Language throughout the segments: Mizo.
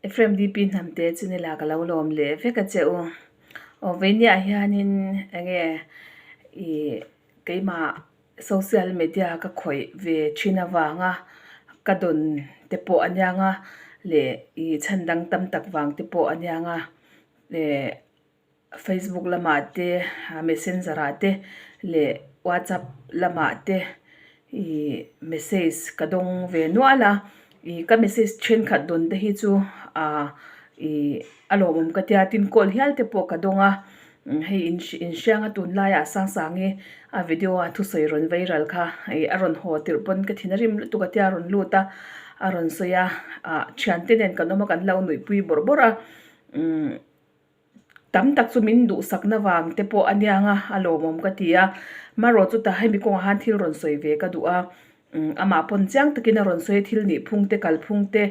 Ephraim DP hnamte chu nila ka lo lawm leh vek a che u. Aw veinia hianin enge ih keimah social media ka khawih ve thin avanga ka dawn te pawh a niang a leh ih chhan dang tam tak vang te pawh a niang a leh. Facebook lamah te messenger ah te leh whatsapp lamah te ih message ka dawng ve nual a ih ka message thenkhat dawn te hi chu ah ih a lawmawm ka tia tin call hial te pawh ka dawng a hei in inhrianga tunlaiah Sangsangi a video a thusawi rawn viral kha ih a rawn haw tirh pawn ka thin a rim lutuk a tia a rawn lut a a rawn sawi a ah thiante nen kan awm a kan lo nuihpui bawrh bawrh a umm. Tam tak chu min duhsakna vang te pawh a niang a, a lawmawm ka ti a. Marawh chutah hemi kawngah khan thil rawn sawi ve ka duh a, amah pawn chiang takin a rawn sawi a, thil nih phung te kal phung te,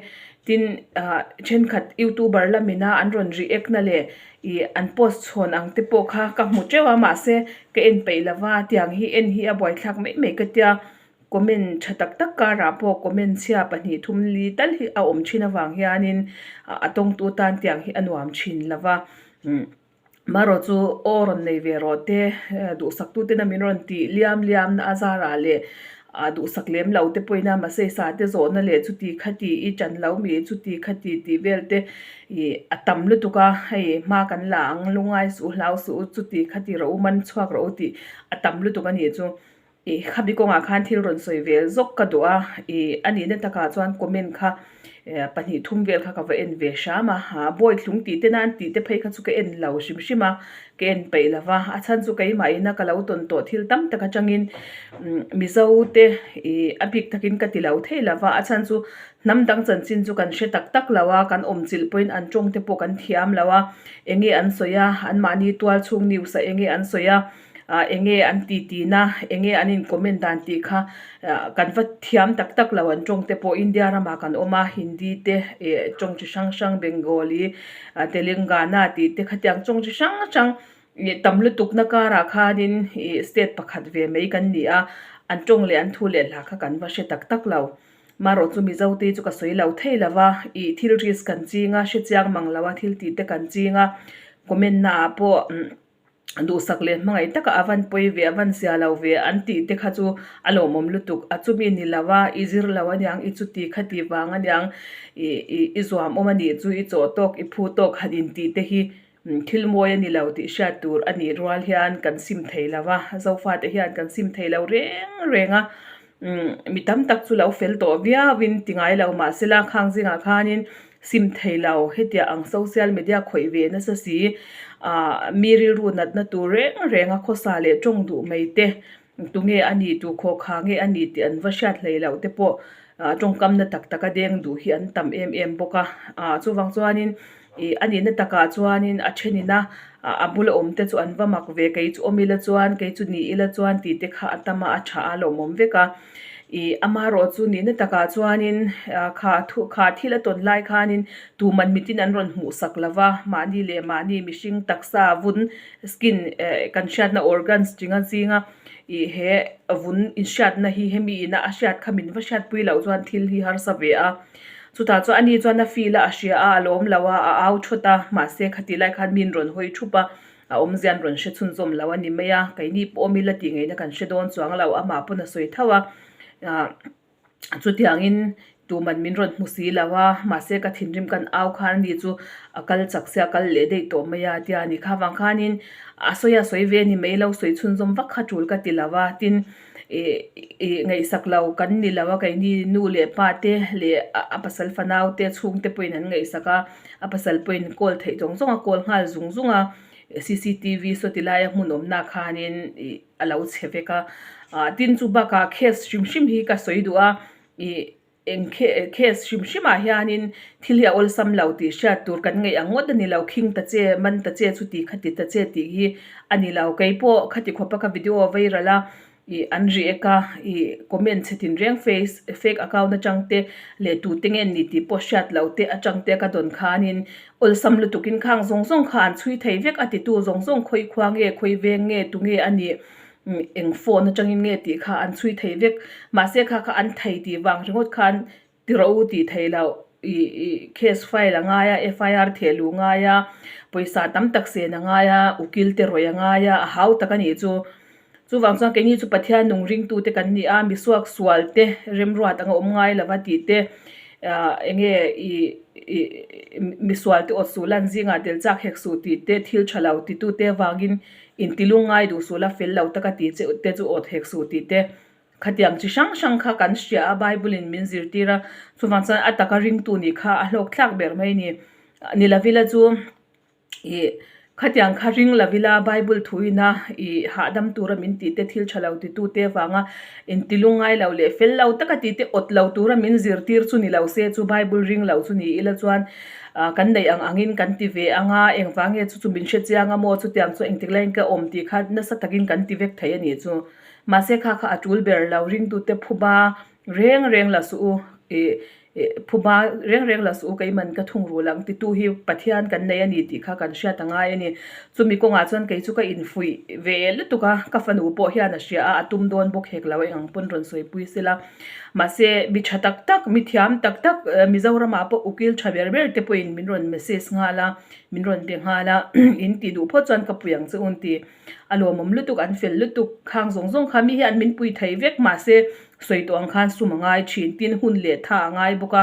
tin ah thenkhat youtuber lamina an rawn react na leh ih an post chhawn ang te pawh kha ka hmu teuh a, mahse ka en peih lova tiang hi en hi a buaithlak mai mai ka tia. Comment tha tak tak karah pawh comment chhia 2 3 tal hi a awm thin avang hianin a tawngtu tan tiang hi a nuam thin lo va. Marawh chu aw rawn nei ve rawh te duhsaktu tena min rawn tih liam liam na a zarah leh duhsak lem lo te pawhin a mahse sa te zawhna leh chuti khati i tan lo mi chuti khati tih vel te ih a tam lutuk a hei hma kan la ang lungngai suh hlau suh u chuti khati rawh u man chhuak rawh u tih a tam lutuk a nih chu. Ih khabi kawngah khan thil rawn sawi ve zawk ka duh a, ih a nihna takah chuan comment kha 2 3 vel kha ka va en ve hram a, ha Bawithlung tih te nan tih te phei kha chu ka en lo hrim hrim a, ka en peih lo va, a chhan chu keimah ina ka lo tawn tawh thil tam tak atangin Mizo te ih a bik takin ka ti lo thei lo va, a chhan chu hnam dang chanchin chu kan hre tak tak lo a, kan awm chilh pawhin an tawng te pawh kan thiam lo a, enge an sawi a, anmahni tual chhung news ah enge an sawi a. ah enge an ti ti na enge an in comment dan tih kha ah kan va thiam tak tak lo an tawng te pawh India ramah kan awm a Hindi te eh tawng chi hrang hrang Bengali ah Telangana tih te khatiang tawng chi hrang hrang ih tam lutuk na karah khanin ih state pakhat ve mai kan ni a an tawng leh an thu leh hla kha kan va hre tak tak lo marawh chu Mizo te chu ka sawi lo thei lo va ih thil risk kan ching a hrechiang mang lo a thil tih te kan ching a comment na ah pawh. Duhsak leh hmangaih taka a van pawi ve, a van zia lo ve an tih te kha chu a lawmawm lutuk. A chumi ni lo a, i zir lo aniang, i chuti khati vang aniang, ih ih i zuam awm anih chu i chawh tawk, i phu tawk han intih te hi thil mawi a ni lo tih hriat tur a nih rual hian kan sim thei lo a, Zofate hian kan sim thei lo reng reng a. Umm mi tam tak chu lo fel tawh viauin ti ngai lo mahsela khang zingah khanin sim thei lo hetiah ang social media khawih ve nasa si ah mi rilru natna tur reng reng a khawsa leh tawng duh mai te tunge a nih tu khawkha nge a nih tih an va hriat hlei loh te pawh ah tawngkamna tak tak a deng duh hi an tam em em bawk a ah chuvang chuanin Ih a nihna takah chuanin a thenin a a bula awm te chu an va mak ve kei chu awm ila chuan kei chu ni ila chuan tih te kha a tam a a tha a lawmawm vek a. Ih amaherawh chu nihna takah chuanin kha thu kha thil a tawn lai khanin tuman mitin an rawn hmuh sak lo va mahni leh mahni mihring taksa vun skin eh kan hriatna organs tinga zinga ih he vun inhriatna hi hemi ina a hriat kha min va hriatpui loh chuan thil hi harsa ve a. Chutah chuan ani chuan a feel a, a hria a, a lawm lo a, a au thut a, mahse khati lai khan min rawn hawi thup a, a awmzia an rawn hre chhunzawm lo a ni mai a, keini pawh awm ila tih ngaihna kan hre dawn chuang lo, amah pawn a sawi tho a, ah chutiangin tuman min rawn hmu si lo a, mahse ka thinrim kan au khan ani chu a kal chak sia a kal leh daih tawh mai a tia ni kha vang khanin a sawi a sawi ve a ni mai lo sawi chhunzawm vak kha tul ka ti lo a, tin. Ih ih ngaihsak lo kan ni lo a keini nu leh pa te leh a pasal fanau te chhung te pawhin an ngaihsak a a pasal pawhin call theih zawng zawng a call nghal zung zung a cctv saw ti laia hmun awmna khanin ih a lo chhe vek a ah tin chu bakah case hrim hrim hi ka sawi duh a ih. Eng case hrim hrimah hianin thil hi a awlsam lo tih hriat tur kan ngaih ang ngawt a ni lo, khing ta che, man ta che, chuti khati ta che tih hi a ni lo. Kei pawh khati khawpa ka video a viral a, ih an react a, ih comment chhe tin reng face fake account atang te leh tute nge ni tih pawh hriat loh te atang te ka dawn khanin awlsam lutukin khang zawng zawng kha an chhui thei vek a titu zawng zawng khawi khua nge, khawi veng nge, tunge a nih. Eng phone atangin nge tih kha an chhui thei vek. Mahse kha kha an thei tih vang ringawt khan ti rawh u tih theih loh. Ih ih case file a ngai a, FIR theh luh ngai a, pawisa tam tak sen a ngai a, ukil te rawih a ngai a, a hau tak a nih chu. Chuvang chuan keini chu Pathian nung ringtute kan ni a, misuak sual te remruat anga awm ngai lova tih te ah eng nge ih ih misual te awt suh lan zingah tel chak hek suh tih te thil tha lo titute avangin intilung ngai duh suh la fel lo taka tih che te chu awt hek suh tih te Khatiang chi hrang hrang kha kan hria a, Bible in min zirtir a, chuvang chuan a taka ringtu nih kha a hlawk thlak ber mai a ni. Ni lovila chu ih khatiang kha ring lovila Bible thu ina ih hahdam tura min tih te thil tha lo titu te avanga intilung ngai lo leh fel lo taka tih te awt lo tura min zirtir chu ni lo se chu Bible ring lo chu ni ila chuan ah kan neih ang angin kan ti ve ang a, engvang nge chu chu min hre chiang a maw chutiang chu engtik laiin ka awm tih kha nasa takin kan ti vek thei a nih chu. Mahse kha kha a tul ber lo, ringtute phuba reng reng la suh u, ih phuba reng reng la suh u keiman ka thungrul ang titu hi Pathian kan nei a ni tih kha kan hriat a ngai a ni. Chumi kawngah chuan kei chu ka infuih ve lutuk a, ka fanu pawh hian a hria a, a tum dawn bawk hek lo eng ang pawn rawn sawipui sela. Mahse mi tha tak tak, mi thiam tak tak Mizoramah pawh ukil tha ber ber te pawhin min rawn message nghal a, min rawn be nghal a, in tih duh phawt chuan ka pui ang che u an ti. A lawmawm lutuk, an fel lutuk, khang zawng zawng kha mi hian min pui thei vek mahse sawi tawh ang khan sum a ngai thin, tin hun leh tha a ngai bawk a,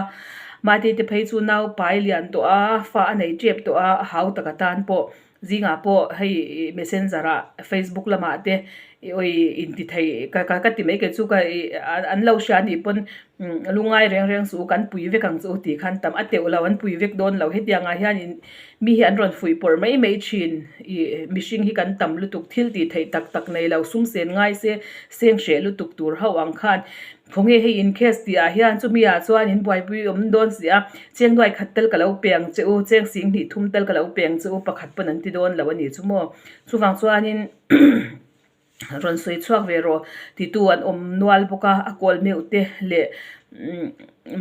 mahni te phei chu nau pai lian tawh a, fa a nei tep tawh a, a hau tak atan pawh zingah pawh hei messenger ah facebook lamah te i awi inti thei ka ka ti mai kei chu ka ih an lo hria anih pawn lungngai reng reng suh u kan pui vek ang chu u tih khan tam a teuh lo an pui vek dawn lo hetiang ah hian in Mi hi an rawn fuih pawrh mai mai thin. Ih, mihring hi kan tam lutuk, thil tih theih tak tak nei lo, sum sen ngai se, seng hreh lutuk tur ho ang khan. Khawnge hei in case tih ah hian chumi ah chuan in buaipui awm dawn si a, cheng nuai khat tel ka lo pe ang che u, cheng sing hnih thum tel ka lo pe ang che u, pakhat pawn an ti dawn lo a nih chu maw. Chuvang chuanin rawn sawi chhuak ve rawh titu an awm nual bawk a, a kawl meuh te leh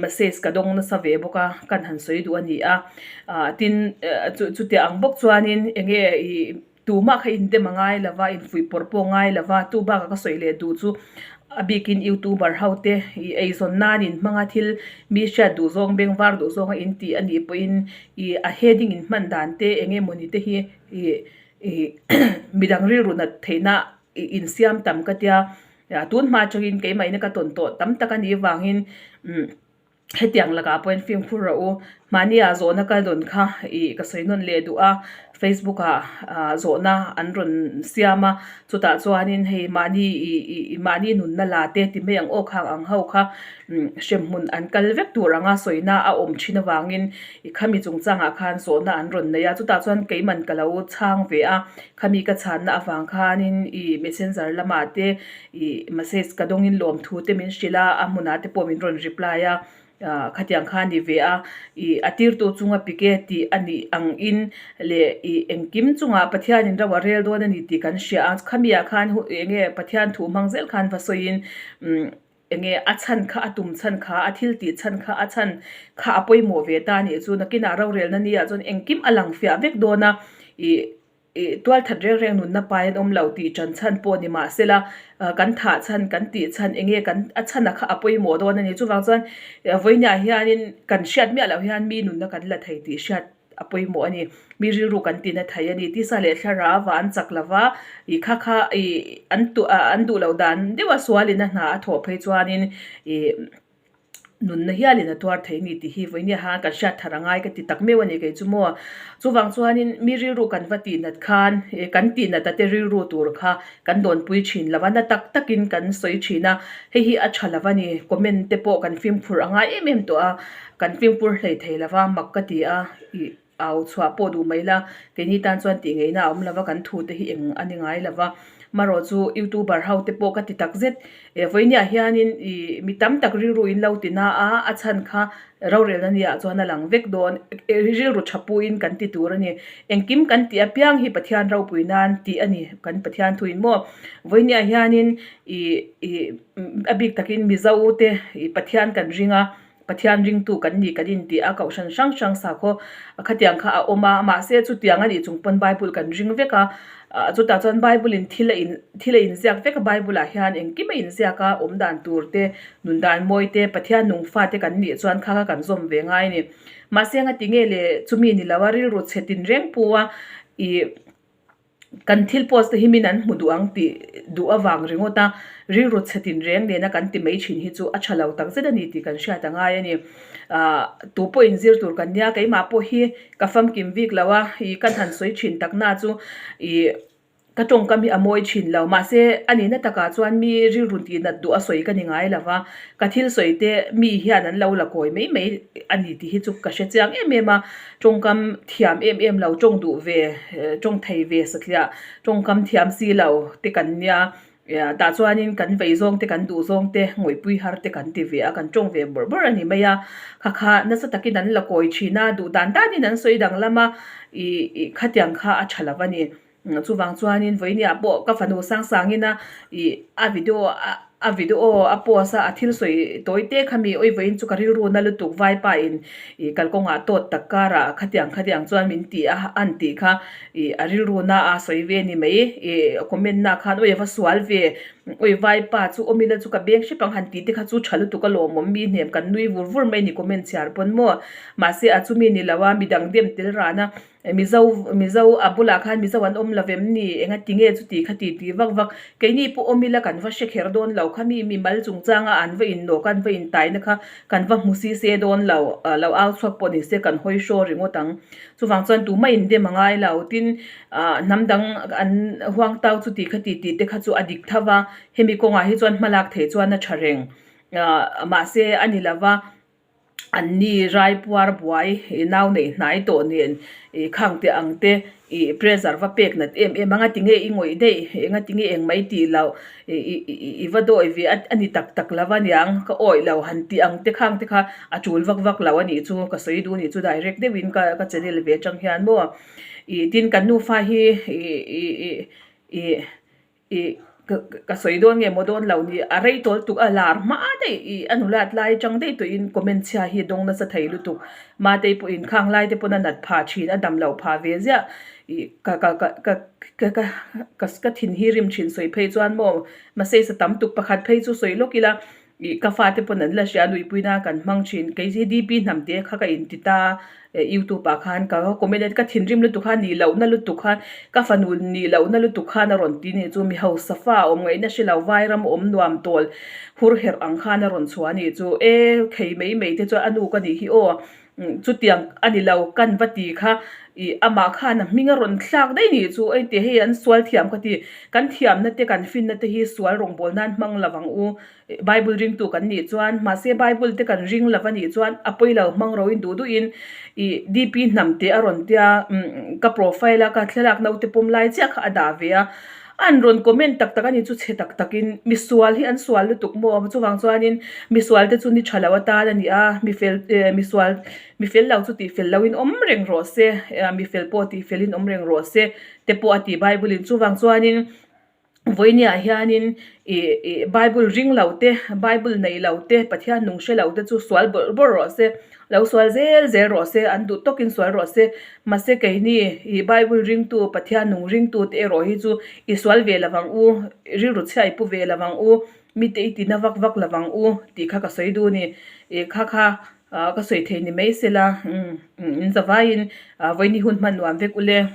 message ka dawng nasa ve bawk a, kan han sawi duh a ni a, ah tin chutiang ang bawk chuanin eng nge ih tumah kha indem a ngai lo va, infuih pawrh pawh a ngai lo va, tu bakah ka sawi leh duh chu a bikin youtuber ho te ih eizawn nan in hmanga thil mi hriat duh zawng beng var duh zawnga in tih a nih pawhin ih a heading in hman dan te eng emawni te hi ih Ih midang rilru nat theihna ih insiam tam ka tia, tun hma atangin keimah ina ka tawn tawh tam tak a nih vangin umm hetiang lakah pawhin fimkhur rawh u. Mahnia zawhna ka dawn kha ih ka sawi nawn leh duh a, Facebook ah ah zawhna an rawn siam a, chutah chuanin hei mahni ih ih mahni nunna la te ti mai ang aw khang ang ho kha umm hremhmun an kal vek tur anga sawina a awm thin avangin I khami chungchangah khan zawhna an rawn nei a, chutah chuan keiman ka lo chhang ve a, khami ka chhanna avang khanin i messenger lamah te i message ka dawngin lawmthu te min hrilh a, a hmunah te pawh min rawn reply a, ah khatiang kha a ni ve a, i a tirtu chunga pike tih a nih angin leh i engkim chungah Pathianin ro a rel dawn a ni tih kan hria a, khami ah khan eng nge Pathian thu hmang zel khan va sawiin umm Enge a chhan kha, a tum chhan kha, a thil tih chhan kha, a chhan kha a pawimawh ve ta anih chu nakinah rorelna ni ah chuan engkim a lang fiah vek dawn a, ih ih tualthat reng reng nunna pai an awm lo tih tan chhan pawh ni mahsela kan thah chhan, kan tih chhan enge kan a chhan a kha a pawimawh dawn a ni. Chuvang chuan vawiinah hianin kan hriat miah loh hian mi nunna kan la thei tih hriat a pawimawh a ni. Mi rilru kan tina thei a ni. Tisa leh thlarau ah an chak lova, ih kha kha ih an tu ah an duh loh dan deuh a sualin a hna a thawh phei chuanin ih nunna hialin a tuar thei a ni tih hi vawinia han kan hriat thar a ngai ka ti tak meuh a ni kei chu maw. Chuvang chuanin mi rilru kan va tihnat khan ih kan tihnat a te rilru tur kha kan dawnpui thin lo a, na tak takin kan sawi thin a, hei hi a tha lo a ni. Comment te pawh kan fimkhur a ngai em em tawh a. Kan fimkhur hlei thei lo va, mak ka ti a, ih au chhuah pawh duh mai la, keini tan chuan tih ngeihna a awm lo va, kan thu te hi eng a ni ngai lo va. Marawh chu youtuber ho te pawh ka ti tak zet, eh vawinia hianin ih mi tam tak rilru in lo ti na a, a chhan kha rorelna ni ah chuan a lang vek dawn, rilru tha puiin kan ti tur a ni. Engkim kan tih apiang hi Pathian ropui nan tih a ni, kan Pathian thuin maw. Vawinia hianin ih ih a bik takin Mizo te ih Pathian kan ring a. Pathian ringtu kan ni kan inti a, kohhran hrang hrang sakhaw khatiang kha a awm a, mahse chutiang a nih chung pawn Bible kan ring vek a, chutah chuan Bible in thil a in thil a inziak vek a, Bible ah hian engkim a inziak a, awm dan tur te, nun dan mawi te, Pathian nung fate kan nih chuan kha kha kan zawm ve ngai a ni. Mahse engati nge le chumi ni lo a, rilru chhe tinreng pu a, ih. Kan thil post te hi min an hmu duh ang tih duh avang ringawt a, rilru chhe tinreng nena kan ti mai thin hi chu a tha lo tak zet a ni tih kan hriat a ngai a ni. Ahh tu pawh inzir tur kan nia, keimah pawh hi ka famkim bik lo a, ih kan han sawi thin tak na chu ih ka tawngkam hi a mawi thin lo. Mahse a nihna takah chuan mi rilru tih nat duh a sawi ka ni ngai lo va, ka thil sawi te mi hian an lo la kawi mai mai a ni tih hi chu ka hre chiang em em a. Tawngkam thiam em em lo, tawng duh ve, tawng thei ve satliah, tawngkam thiam si lo te kan nia. Tah chuanin kan vei zawng te, kan duh zawng te, ngawihpui har te kan ti ve a, kan tawng ve bawrh bawrh a ni mai a. Kha kha nasa takin an la kawi thin a, duh dan danin an sawi danglam a, ih khatiang kha a tha lo a ni. Chuvang chuanin vawinia pawh ka fanu sang sangin a ih a video a video a post a a thil sawi tawi te kha mi awi vawiin chu ka rilru na lutuk vaipa in ih kalkawngah tawt tak karah khatiang khatiang chuan min ti a an tih kha ih a rilru na a sawi ve a ni mai ih comment na khan awi a va sual ve awi vaipa chu awm ila chu ka beng hrep ang han tih te kha chu tha lutuk a lawmawm mi hnem kan nui vur vur mai a ni comment chhiar pawn maw mahse a chumi ni lo a midang dem tel ran a. Mizo Mizo a bulah khan Mizo an awm lo vem ni? Enga ti nge chuti kha ti ti vak vak. Keini pawh awm ila kan va hre kher dawn lo kha mi mi mal chungchanga an va innawk a an va intaina kha kan va hmu si se dawn lo lo au chhuak pawh ni se kan hawi hraw ringawt ang. Chuvang chuan tumah indem a ngai lo. Tin ah hnam dang an huang tau chuti kha ti tih te kha chu a dik tho va, hemi kawngah hi chuan hmalak theih chuan a tha reng. Ah mahse a ni lova. An ni raipuar buai i nau neih hnai tawh nen i khang teh ang te i pressure va pek nat em em a nga tinge i ngawih daih enga tinge eng mai tih loh i i va dawi ve a ni tak tak lo aniang ka awih lo han tih ang te khang te kha a tul vak vak lo a nih chu ka sawi duh a nih chu direct deuhin ka ka channel ve atang hian maw i tin kan nufa hi i i i Ih, ka ka sawi dawn nge maw dawn lo ni, a rei tawl tuk a lar hma daih ih a nulat lai atang daih tawhin comment chhia hi a dawng nasa thei lutuk. Matei pawhin khang lai te pawn a nat phah thin, a dam loh phah ve ziah. Ih, ka ka ka ka ka ka ka ka thin hi rim thin sawi phei chuan maw message a tam tuk pakhat phei chu sawi lawk ila Ih ka fate pawn an la hria nuihpuina kan hmang thin kei hi DP hnam te kha ka inti ta youtube ah khan ka comment a ka thinrim lutuk khan nih lohna lutuk khan ka fanu nih lohna lutuk khan a rawn ti nih chu mi hausa fa awm ngaihna hre lo vairam awm nuam tawl hur herh ang khan a rawn chhuah a nih chu e khei mai mai te chuan a nu ka nih hi aw chutiang a ni lo kan va ti kha ih amah khan a hming a rawn thlak daih nih chu engti hei an sual thiam ka ti kan thiamna te kan finna te hi sual rawngbawlna an hmang lo ang u Bible ringtu kan nih chuan mahse Bible te kan ring lo a nih chuan a pawi lo hmang ro in duh duh in ih DP hnam te a rawn tia ka profile a ka thlalak naute pawm lai chiah kha a dah ve a an rawn comment tak tak a ni chu chhe tak tak in misual hi an sual lutuk maw chuvang chuan in misual te chu ni tha lo atan a ni a mifel eh misual mifel lo chu tih fel lo in awm reng rawh se mifel pawh tih fel in awm reng rawh se te pawh a ti Bible in chuvang chuan in. Vawinia hianin ih ih Bible ring lo te, Bible nei lo te, Pathian nung hre lo te chu sual bawrh bawrh rawh se, lo sual zel zel rawh se, an duh tawkin sual rawh se. Mahse keini ih Bible ringtu, Pathian nung ringtu te erawh hi chu i sual ve lovang u, rilru chhia i pu ve lovang u, mite i tina vak vak lovang u tih kha ka sawi duh a ni. Ih kha kha ka sawi thei ni mai sela, umm in zavaiin vawiini hun hman nuam vek ule.